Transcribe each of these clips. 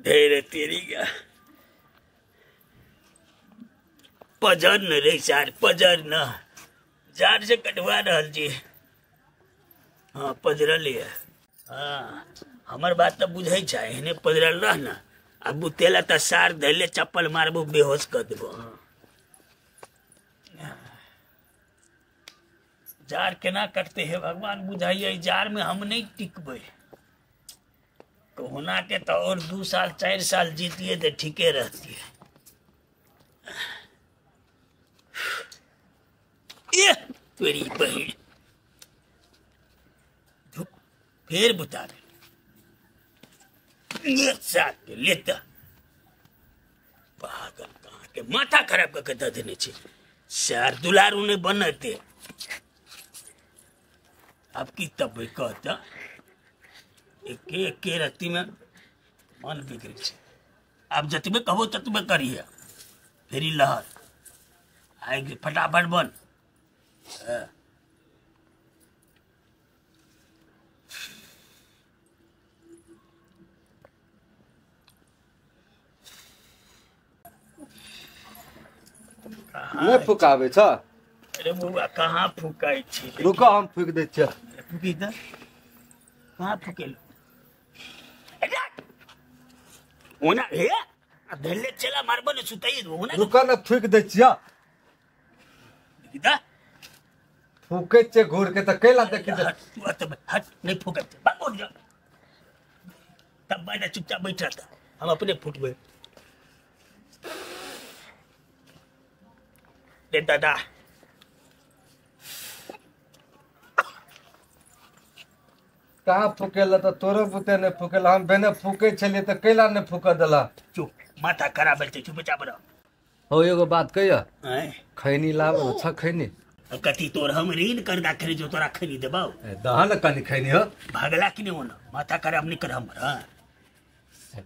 ढेरे तेरी का पजर न रे सार, पजर न, जार से कटवा रहल छी। हाँ पजरल ये। हाँ हमर बात तो बुझै छै, एहने पजरल रह न, आ बुतेला त सार धैले चप्पल मारबो बेहोश कर देबो। हाँ जार केना कटते हे भगवान बुझाइए, जार में हम नहीं टिकबै। कहुना के तो और 2 साल 4 साल जीतिए तो ठीके रहती है। ये तेरी बहन फिर बुता दे साथ के लेता पागल कहाँ के माथा खराब करके दे देने छे सार, दुलारू नहीं बनते। अब की तब कहता एके एके रत्ती में मन बिगड़े छे। अब जतबे कहबो ततबे करिए, फेरी लहर आएगी फटाफट बन। नहीं फुकावे छ। अरे बुआ कहाँ फुकाई छी? रुको हम फूक दै छियै। फूकी त कहाँ फुकेलो? ओना हे आ धैले चला मारबो ने सुताई दो ओना। रुको न फूक दै छियै। देखी त फूकै छै घूर के त कैला देखी त। हट तू हट हट, नहीं फूकै छै, भाग उठ जा। तब बैठ चुपचाप बैठ रहता, हम अपने फूटबे। रे दादा कहाँ फूकेला त तोरो बुते नहीं फूकेला, हम बेने फूकै छलियै त कैला नहीं फूक देला। चुप, माथा खराब है, चुपचाप रह। हो एगो बात कहिया, खैनी लाब छ खैनी? कथी तोर हम ऋण कर्जा खरीद जो तोरा खैनी देबौ? दह न कनी खैनी हो। भागला कि नहीं होना, माथा खराब नहीं कर हमर। हाँ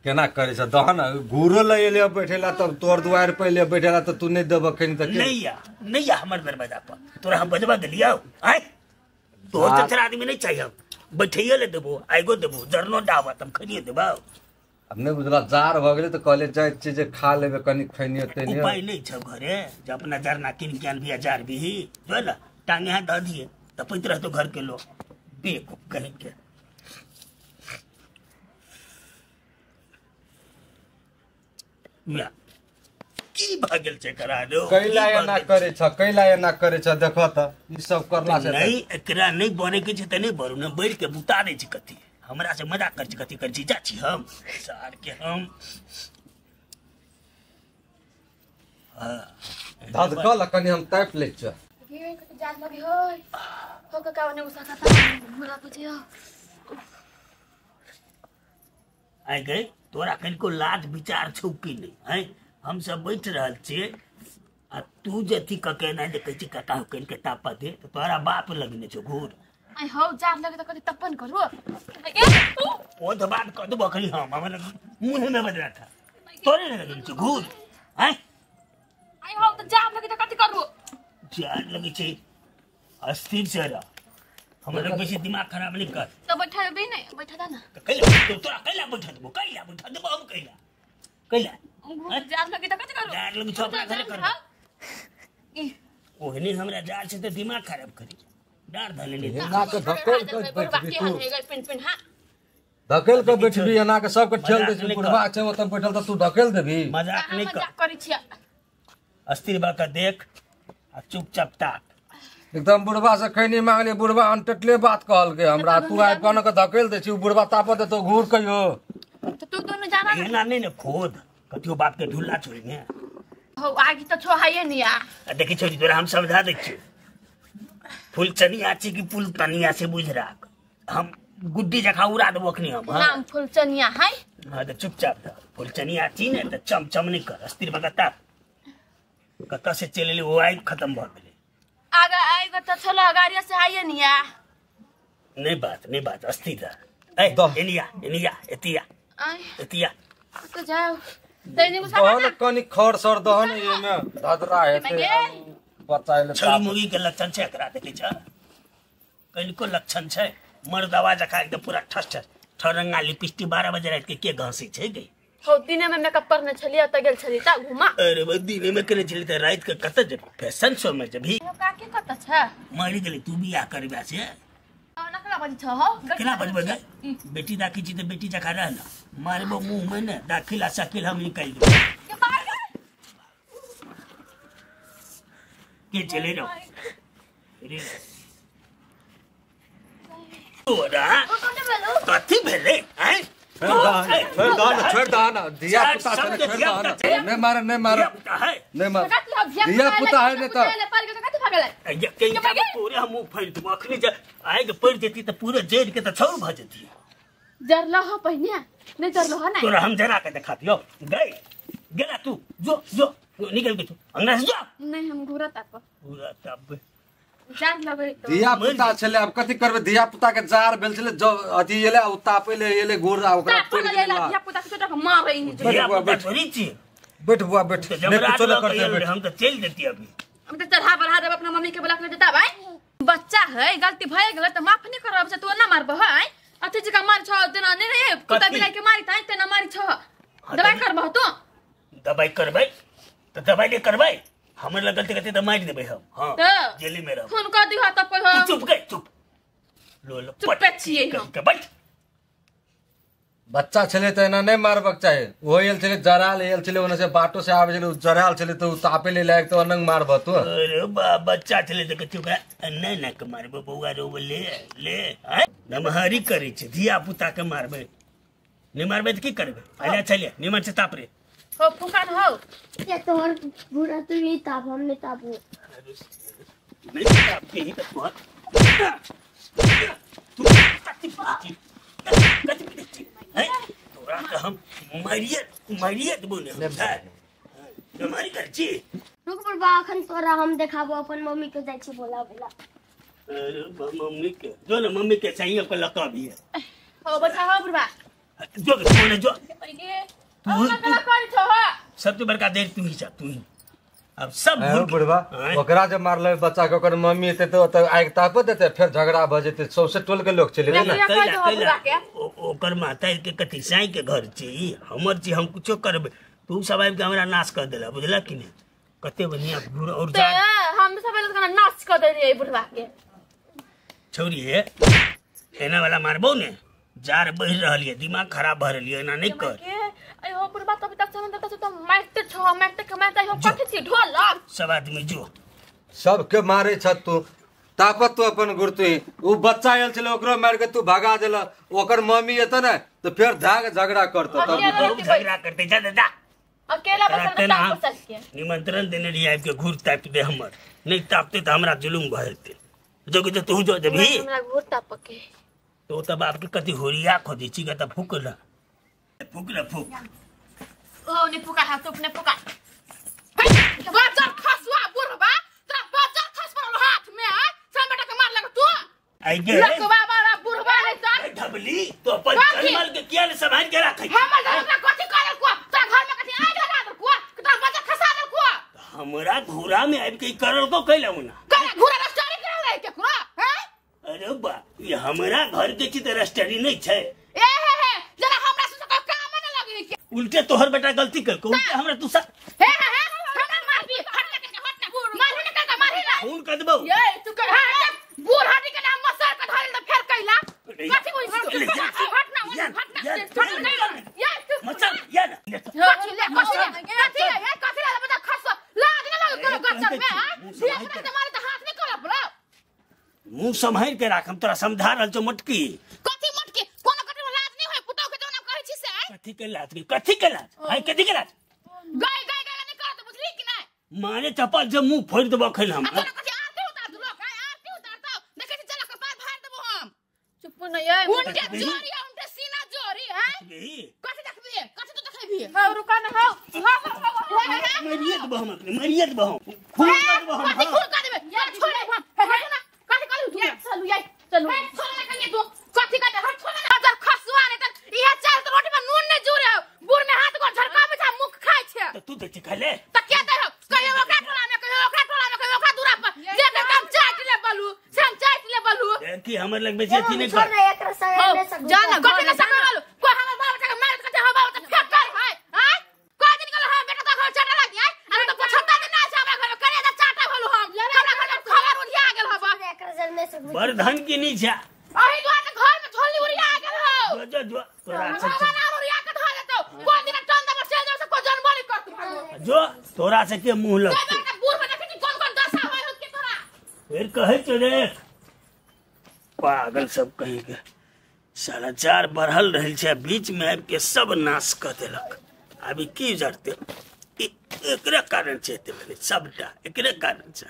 केना करे छ दह न, घूरो ल एले बैठेला तब तोर दुआर पर एले बैठेला त तू नहीं देब खैनी त नहीं या नहीं या हमर दरवाजा पर तोरा हम बजबा देलियौ। आय तोर त आदमी नहीं चाहिए, हम बैठैयो ले देबो, आइगो देबो, जरनो डावत हम खैनी देबौ। अब नहीं बुझला जार भ गेलै त कहले जाय छी जे खा लेबे कनी खैनी तेनी। उपाय नहीं छ घरे जे अपना जरना किन के आनबी जार भी जो न टांगे हाथ ध दिए त पैत रहतो घर के लोग बेवकूफ कहीं के। की भागल छै करा दो कैला एना करे छ, कैला एना करे छ, देखो त ई सब करला से नहीं एकरा नहीं बने के छै त नहीं बरू न, बैठ के बुता दे छै कथी हमरा से मजाक कर छै, कथी कर छी जा छी हम सार के हम। हां धधकल कनी हम ताप ले छ। ये कत जात लगे होय हो काका ओने उसा खाता हमरा पूछियो। आइ गए तोरा कनिको लाज विचार छौ कि नहीं? हैं हम सब बैठ रहल छियै आ तू जे अथी कऽ के एना जे कहै छी काका हो कनिके तापा दे त तोरा बाप लगने छौ घूर। आइ हौ जार लगे त कति तप्पन करू ओ तऽ बात कऽ देबो अखनी हम, हमर मुँह में बजरा था तोरे ने लगने छौ घूर। हैं आइ हौ त जार लगे त कति करू? जार लगे छै अस्थिर से रह, हमरा बेसी दिमाग खराब नहीं कर। तो बैठा भी नहीं, बैठा था ना। तो कैला तो तोरा कैला बैठा देबो, कैला बैठा देबो हम कैला कैला जार लगे त कति करू? जार लगे छौ अपना घरे कर। ओहने हमरा जार से त दिमाग खराब करी डार धले नहीं एना के धकेल के बैठबी तू, पिन पिन। हां धकेल के बैठबी एना के सबके ठेल दे छै, बुढ़वा छै ओत बैठल त तू धकेल देबी। मजाक नहीं कर, मजाक करै छियै। अस्थिर बा के देख आ चुपचाप ताक। एकदम बुढ़वा से खैनी मांगले, बुढ़वा अनटटले बात कहल के हमरा, तू आबि कऽ के धकेल दै छी, बुढ़वा तापत देतौ घूर कहियो। त तू दोनों जाना एना नहीं ने खोद कतियो बाप के ढुल्ला छोड़ी ने हो आगी त छोहाइए नि आ। देखी छोरी तोरा हम समझा दै छियौ, फूल चनिया छी कि फूल तनिया से बुझ राख, हम गुड्डी जखा उड़ा देबो अखनी हम। नाम फूल चनिया है। हां त चुपचाप रह, फूल चनिया छी ने त चमचम नहीं कर, अस्थिर भऽ ताप कतऽ से चलि एली ओ आगि खत्म भऽ गेलै। आगा आइग त छलो गाड़िया से आइए नि आ। नहीं बात नहीं बात, अस्थिर रह। ए एनिया एनिया एतिया एतिया तो जाओ तैने को दहन कनी खर सर दहन एमे धदरा हेतै बचाइले। छड़ी मुगी के लक्षण छै एकरा देखै छ, कनिको लक्षण छै मर्दवा जखा एकदम पूरा ठस ठस ठरंगा लिपस्टिक 12 बजे रात के घसै छै गे। हो दिने में मेकअप करने छलियै त गेल छली त घुमा। अरे बा दिने में करने छली त रात के कत जब फैशन शो में जब हो काकी कत छ मरि गेली तू बियाह करबा से ना केना बजी छ हो केना बजबै गई बेटी दाखी छी त बेटी जका रह न मारबो मुंह में ने दाखिल आ शकील हम निकाल देबो के चले रहो रे तोरा कथी भेलै हैं छोड़ दहन धिया पुता छोड़ दहन नहीं मार नहीं मार नहीं मार धिया पुता है नहीं तो पूरे हम मुंह फाड़ देबो अखनी जे आग पड़ जेती त पूरे जड़ के त छौर भ जेती। जरलो हो पहिने नहीं जरलो हो ना तोरा हम जरा के देखा दियो गई गेला तू जो जो निकल के तू अंगना से जो नहीं हम घूरा ताप घूरा ताप जार लगै तो धिया पुता छले अब कथि करबे धिया पुता के जार भेल छले अथि एले उ तापे ले एले गोर आ ओकरा पड़ गेल धिया पुता के तो मारै नि धिया पुता छोरी छी बैठ बुआ बैठ नहीं कुछो न करते बैठ हम त चल देती अभी हम त चढ़ा बढ़ा देब अपना मम्मी के बोला के देता भाई बच्चा है गलती भए गेल त माफ नहीं करब से तू ना मारब है अथि जका मार छ तेना नहीं रे कुत्ता बिलाई के मारी ताई तेना मारी छ दवाई करब तू दवाई करबै त दवाई ले करबै हमर लग गलती करते त मारि देबै हम। हां जेली में रह फोन कर दिहो त कोई हो चुप गई चुप लोल चुप छियै हम के बैठ बच्चा छले त एना नहीं मारबक चाही ओ एल छले जराल एल छले ओने से बाटो से आवे छले उ जराल छले त उ तापे ले लायक त अनंग मारब तू। अरे बा बच्चा छले त कथि ओकरा नै नै के मारबो बौआ रो ले ले हैं नमहरी करै छै धिया पुता के मारबै नै मारबै त की करबै अले चले निमन से ताप रे हो फुकान हो ये तोहर बुरा तू ही ताप हम नहीं तापू नहीं ताप के ही तू तू कति कति हैं तोरा के हम मारिए मारिए देबो ने नमहरी कर छी रुक बुढ़बा अखन तोरा हम देखाबो अपन मम्मी के जाइ छी बोला बोला। अरे मम्मी के जो ना मम्मी के चाहिए को लका भी है हो बच्चा हो बुढ़बा जो तू ने जो सबसे बड़का देर तू ही जा तू ही अब सब भूल बुढ़बा ओकरा जब मारले बच्चा के ओकर मम्मी एते त आग ताप देते फिर झगड़ा भ जेते सौसे टोल के लोग चले ने ओकर माता के कथी साई के घर छी हमर छी हम कुछो करबे तू सब आबि के हमरा नाश कर देला बुझला कि नहीं कते बढ़िया घूर और जा हम सब लोग नाश कर देलियै बुढ़बा के छौरी हे एना वाला मारबो ने जार बढ़ रहल ये दिमाग खराब भ रहल ये एना नहीं कर अरे हो बुढ़बा तब तक समझ त मारते छो मारते के मारते हो कथि छी ढोलक सब आदमी जो सबके मारे छ तू तापत तू अपन गुर तू उ बच्चा आयल छले ओकरो मार के तू भगा देला ओकर मम्मी एत ने त फेर धाग झगड़ा करत तब बहुत झगड़ा करते जा जा अकेला बसल ताप के निमंत्रण देने रही आबि के घूर ताप दे हमर नहीं तापते त हमरा जुलुम भ जेते जो कि तू जो जबी हमरा घूर ताप के तो तब आपके कति होरिया खोदी छी त फूक ल फूक ल फूक ओ ने फूका हाथ अपने फूका बाजार खसुआ बुढ़बा तोरा बाजार खस पड़ल हाथ में आ सब बेटा के मार लग तू आई गे लकवा बारा बुढ़बा रे त ढबली तो अपन जनमल के किया ने संभाल के राखै हमर घर में कथि करल को तोरा घर में कथि आग लगा देल को तोरा बाजार खसा देल को हमरा घोड़ा में आबि के करल को कैला उना करा घोड़ा रस्तारी करल रहे के कुरा हैं अरे बा ये हमरा घर के छी त रस्तारी नहीं छै ए हे हे जरा हमरा से कोई काम न लगी के उल्टे तोहर बेटा गलती कर के उल्टे हमरा तू सा हे हे हे हमरा मार दी हट के हट ना मार ने का मार ना खून कर देबो ये तू कर हां बूढ़ हटी के नाम मसर के धरल त फेर कैला कथि बोल हट ना हट ना हट ना ये तू मसर या ना कथि ले कथि ले कथि ले ये कथि ले बता खस लाग न लग कोनो गचर में हां ये के मारे त हाथ निकल पड़ो मुंह संभाल के राख हम तोरा समझा रहल छौ मोटकी कथि मोटकी कोनो कथि में लाज नहीं होय पुतौ के जौन कहै छी से कथि के लाज कथि के लाज हाय कथि के लाज गाय गाय गाय नहीं करत बुझली कि नहीं मारे चप्पल जब मुंह फोड़ देबो खैल हम कोनो कथि आरती उतार दू लोग आरती उतारता देखै छी चल के पार भार देबो हम चुप न ये उनके जोरी उनके सीना जोरी हैं कथि देखबी कथि तू देखबी हां रुका न हां हां हां मरिए देबो हम अपने मरिए देबो हम खून कर देबो हम कथि खून कर देबे यार छोड़ हम हट ना कथि कहलु तू चलू यार चलू छोड़ ना कहिए तू कथि कहते हट छोड़ ना हजार खसुआ ने त इहे चाल त रोटी में नून नै जुरे बूढ़ में हाथ गोड़ झरकाबै छै मुख खाइ छै त तू त खले त के दे कहियो ओकरा टोला में कहियो ओकरा टोला में कहियो ओकरा दूरा पर जे के हम चाट ले बलू से हम चाट ले बलू देखी हमर लग बेसी अथी नहीं छोड़ कर ना एकरा संग नहीं सकू जा ना कथि न सकल बलू कोई हमर बाप के मार कथि हम बाप के फेकर है जर नहि सकबै। बड़ धन की नहीं छै। अही दुआरे तऽ घर में झोली उड़िया गेल हौ। जो जो जो तोरा से भगवान आर उड़िया के धऽ देतौ। कोन दिन टन दबा चलि जाउ से कोइ जानबो नहि करतौ भगवान। जो तोरा से के मुंह ताहि लगतौ। दुआरे तऽ बूढ़ में देखै छी कोन कोन दशा होइ हौ के तोरा। फिर कहै छौ देख पागल सब कहीं के साला जार बढ़ल रहल छै, बीच में आबि के सब नाश कऽ देलक। अभी की जरते एकरे कारण छै, एते भेलै सबटा एकरे कारण छै।